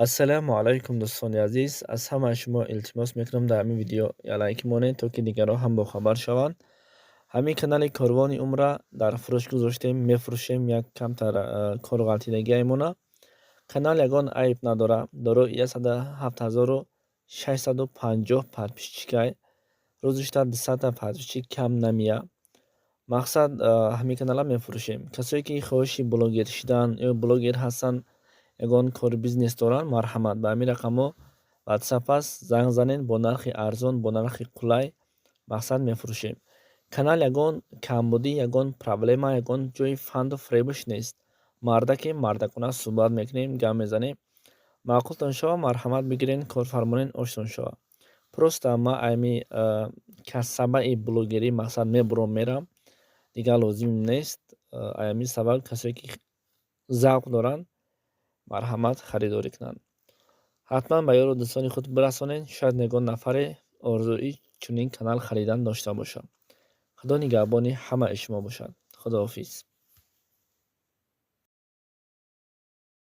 Ассалому алайкум, дӯстони азиз. Аз ҳамаи шумо илтимос мекунам, дар ҳамин видео як лайк монед, то ки дигарон ҳам бохабар шаванд. Ҳамин канали Корвони умра дар фурӯш гузоштем, мефурӯшем. Як камтар кору ғалтидагиаймона. Канал ягон айб надорад, дорои 107 650 подписчикай, рӯзишта 200-та подписчик кам намеяд. Мақсад, ҳамин каналро мефурӯшем. Касое ки хоҳиши блогер шидан ё блогер ҳастанд, ягон кори бизнес доранд, марҳамат, ба ҳамин рақамҳо Ватсап аст, занг занед, бо нархи арзон, бо нархи қулай, мақсад, мефурӯшем. Канал ягон камбудӣ, ягон проблема, ягон ҷои фанду фиребаш нест. Мардаке мардакона суҳбат мекунем, гап мезанем. Маъқултон шава, марҳамат, бигирен, корфармонен, оштон шава. Просто ма ами касабаи блогерӣ, мақсад, мебурам, мерам, дигар лозим нест. Аями сабаб касое ки завқ доранд, марҳамат, харидорӣ кунанд. Ҳатман ба ёру дӯстони худ бирасонед, шояд ягон нафаре орзуи чунин канал харидан дошта бошад. Худо нигаҳбони ҳамаи шумо бошад. Худоҳофиз.